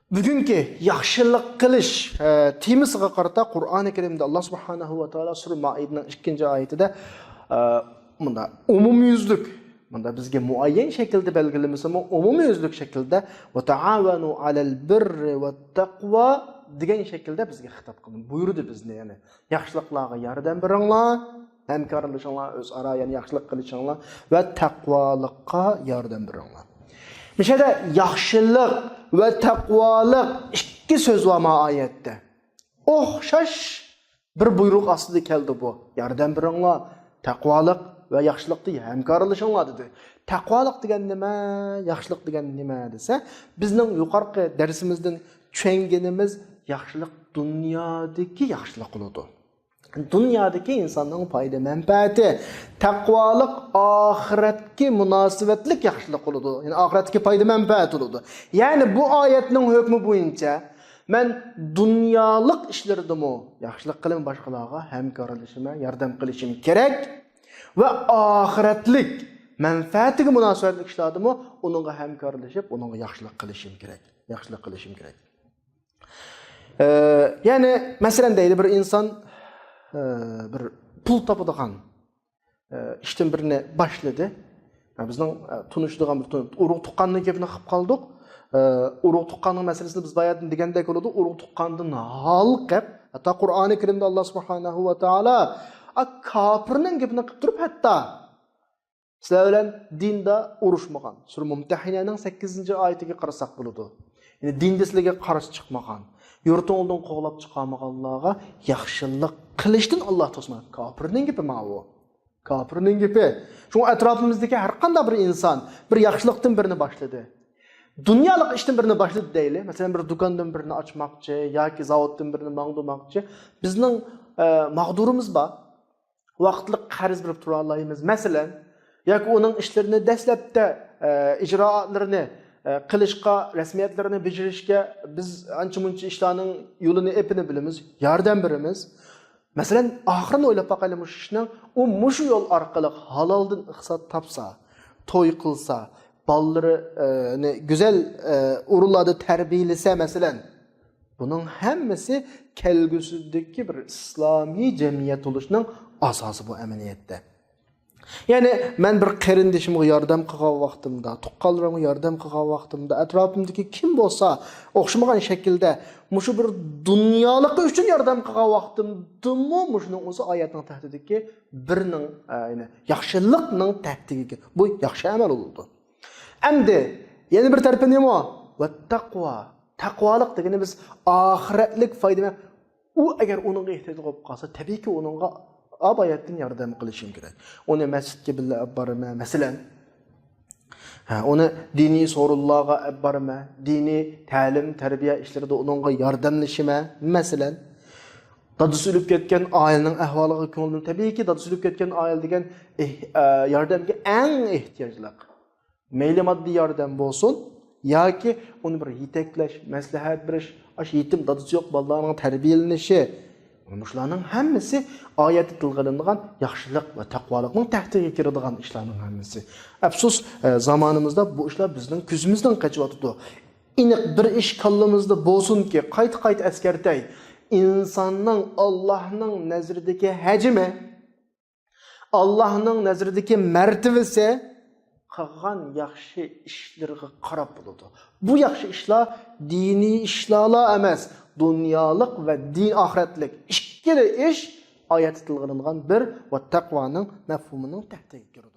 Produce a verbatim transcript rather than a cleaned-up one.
بۈگۈنكى ياخشىلىق قىلىش، ئە، تېمىسىغا قارىتا قۇرئانى كەرىمدە ئاللا سۇبھانەھۇ ۋە تائالا سۈرە مائىدىنىڭ ئىككىنچى ئايىتىدە، ئە، مۇنداق ئومۇميۈزلۈك، مۇنداق بىزگە مۇئەييەن شەكىلدە بەلگىلىمىسىمۇ، ئومۇميۈزلۈك شەكىلدە «ۋە تائاۋەنۇ ئەلەل بىررى ۋەت تەقۋا» دېگەن شەكىلدە بىزگە خىتاب قىلىندى، بۇيرۇدى بىزنى، يەنى ياخشىلىقلارغا ياردەم بېرىڭلار، ھەمكارلىشىڭلار، ئۆزئارا، يەنى ياخشىلىق قىلىشىڭلار ۋە تەقۋالىققا ياردەم بېرىڭلار. مۇشۇ يەردە ياخشىلىق ۋە تەقۋالىق ئىككى سۆز بار ما ئايەتتە. ئوخشاش بىر بۇيرۇق ئاستىدا كەلدى بۇ. ياردەم بېرىڭلار، تەقۋالىق ۋە ياخشىلىقتا ھەمكارلىشىڭلار دېدى. تەقۋالىق دېگەن نېمە؟ ياخشىلىق دېگەن نېمە دېسە، بىزنىڭ يۇقىرىقى دەرسىمىزدىن چۈشەنگىنىمىز ياخشىلىق دۇنيادىكى ياخشىلىق بولىدۇ. دۇنيادىكى ئىنساننىڭ پايدا مەنپەئەتى، تەقۋالىق ئاخىرەتكە مۇناسىۋەتلىك ياخشىلىق بولىدۇ. يەنى ئاخىرەتتىكى پايدا مەنپەئەت بولىدۇ. يەنى بۇ ئايەتنىڭ ھۆكمى بويىچە مەن دۇنيالىق ئىشلىرىدىمۇ ياخشىلىق قىلىمەن، باشقىلارغا ھەمكارلىشىمەن، ياردەم قىلىشىم كېرەك ۋە ئاخىرەتلىك مەنپەئەتىگە مۇناسىۋەتلىك ئىشلاردىمۇ ئۇنىڭغا ھەمكارلىشىپ، ئۇنىڭغا ياخشىلىق قىلىشىم كېرەك. ياخشىلىق قىلىشىم كېرەك. ئە، يەنى، مەسىلەن، دەيلى، بىر ئىنسان، ئە، بىر پۇل تاپىدىغان، ئە، ئىشتىن بىرنى باشلىدى. ھە، بىزنىڭ، ئە، تونۇشىدىغان بىر تون-، ئۇرۇق تۇغقاننىڭ گېپىنى قىلىپ قالدۇق. ئە، ئۇرۇق تۇغقاننىڭ مەسىلىسىنى بىز باياتىن دېگەندەك بولىدۇ. ئۇرۇق تۇغقاندىن ھالقىپ، ھەتتا قۇرئانى كەرىمدە ئاللا سۇبھانەھۇ ۋە تائالا، ئا، كاپىرنىڭ گېپىنى قىلىپ تۇرۇپ، ھەتتا سىلەر بىلەن دىندا ئۇرۇشمىغان، سۈرە مۇمتەھىنەنىڭ سەككىزىنچى ئايىتىگە قارىساق بولىدۇ. يەنى دىندا سىلەرگە قارشى چىقمىغان، يۇرتۇڭدىن قوغلاپ چىقارمىغانلارغا ياخشىلىق قىلىشتىن ئاللا توسمايدۇ. كاپىرنىڭ گېپى ماۋۇ. كاپىرنىڭ گېپى. شۇڭا ئەتراپىمىزدىكى ھەر قانداق بىر ئىنسان بىر ياخشىلىقتىن بىرنى باشلىدى. دۇنيالىق ئىشتىن بىرنى باشلىدى دەيلى. مەسىلەن، بىر دۇكاندىن بىرنى ئاچماقچى ياكى زاۋۇتتىن بىرنى ماڭدۇرماقچى. بىزنىڭ، ئە، ماغدۇرىمىز بار. ۋاقىتلىق قەرز بېرىپ تۇرالايمىز. مەسىلەن، ياكى ئۇنىڭ ئىشلىرىنى دەسلەپتە، ئە، ئىجرائاتلىرىنى، ئە، قىلىشقا، رەسمىيەتلىرىنى بېجىرىشكە بىز ئانچە-مۇنچە ئىشلارنىڭ يولىنى، ئېپىنى بىلىمىز، ياردەم بېرىمىز. مەسىلەن، ئاخىرىنى ئويلاپ باقايلى مۇشۇ ئىشنىڭ. ئۇ مۇشۇ يول ئارقىلىق ھالالدىن ئىقتىساد تاپسا، توي قىلسا، بالىلىرىنى گۈزەل، ئە، ئورۇنلاردا تەربىيەلىسە، مەسىلەن، بۇنىڭ ھەممىسى كەلگۈسىدىكى بىر ئىسلامىي جەمئىيەت بولۇشنىڭ ئاساسى بۇ ئەمەلىيەتتە. يەنى مەن بىر قېرىندىشىمغا ياردەم قىلغان ۋاقتىمدا، تۇغقانلىرىمغا ياردەم قىلغان ۋاقتىمدا، ئەتراپىمدىكى كىم بولسا ئوخشىمىغان شەكىلدە مۇشۇ بىر دۇنيالىقى ئۈچۈن ياردەم قىلغان ۋاقتىمدىمۇ مۇشۇنىڭ ئۆزى ئايەتنىڭ تەھتىدىكى بىرنىڭ، ئە، يەنى ياخشىلىقنىڭ تەھتىگە كىر-، بۇ ياخشى ئەمەل بولىدۇ. ئەمدى يەنە بىر تەرىپى نېمە؟ ۋەتتەقۋا. تەقۋالىق دېگىنى بىز ئاخىرەتلىك پايدا، ئۇ ئەگەر ئۇنىڭغا ئېھتىياجلىق بولۇپ قالسا، تەبىئىيكى ئۇنىڭغا ئا باياتتىن ياردەم قىلىشىم كېرەك. ئۇنى مەسچىتكە بىللە ئېلىپ بارىمەن، مەسىلەن. ھە، ئۇنى دىنىي سورۇنلارغا ئېلىپ بارىمەن، دىنىي تەلىم، تەربىيە ئىشلىرىدا ئۇنىڭغا ياردەملىشىمەن، مەسىلەن. دادىسى ئۆلۈپ كەتكەن ئائىلىنىڭ ئەھۋالىغا كۆڭۈل بۆلۈپ، تەبىئىيكى، دادىسى ئۆلۈپ كەتكەن ئائىلە دېگەن ئېھ-، ئە، ياردەمگە ئەڭ ئېھتىياجلىق. مەيلى ماددىي ياردەم بولسۇن ياكى ئۇنى بىر يېتەكلەش، مەسلىھەت بېرىش، ئاشۇ يېتىم دادىسى يوق بالىلارنىڭ تەربىيەلىنىشى، مۇشۇلارنىڭ ھەممىسى ئايەتتە تىلغا ئېلىنغان ياخشىلىق ۋە تەقۋالىقنىڭ تەھتىگە كىرىدىغان ئىشلارنىڭ ھەممىسى. ئەپسۇس، ئە، زامانىمىزدا بۇ ئىشلار بىزنىڭ كۆزىمىزدىن قېچىۋاتىدۇ. ئېنىق بىر ئىش كاللىمىزدا بولسۇنكى، قايتا-قايتا ئەسكەرتەي، ئىنساننىڭ ئاللاھنىڭ نەزىرىدىكى ھەجمى، ئاللاھنىڭ نەزىرىدىكى مەرتىۋىسى قىلغان ياخشى ئىشلىرىغا قاراپ بولىدۇ. بۇ ياخشى ئىشلار دىنىي ئىشلارلا ئەمەس، دۇنيالىق ۋە دىن ئاخىرەتلىك ئىككىلا ئىش ئايەتتە تىلغا ئېلىنغان بىر ۋە تەقۋانىڭ مەفھۇمىنىڭ تەھتىگە كىرىدۇ.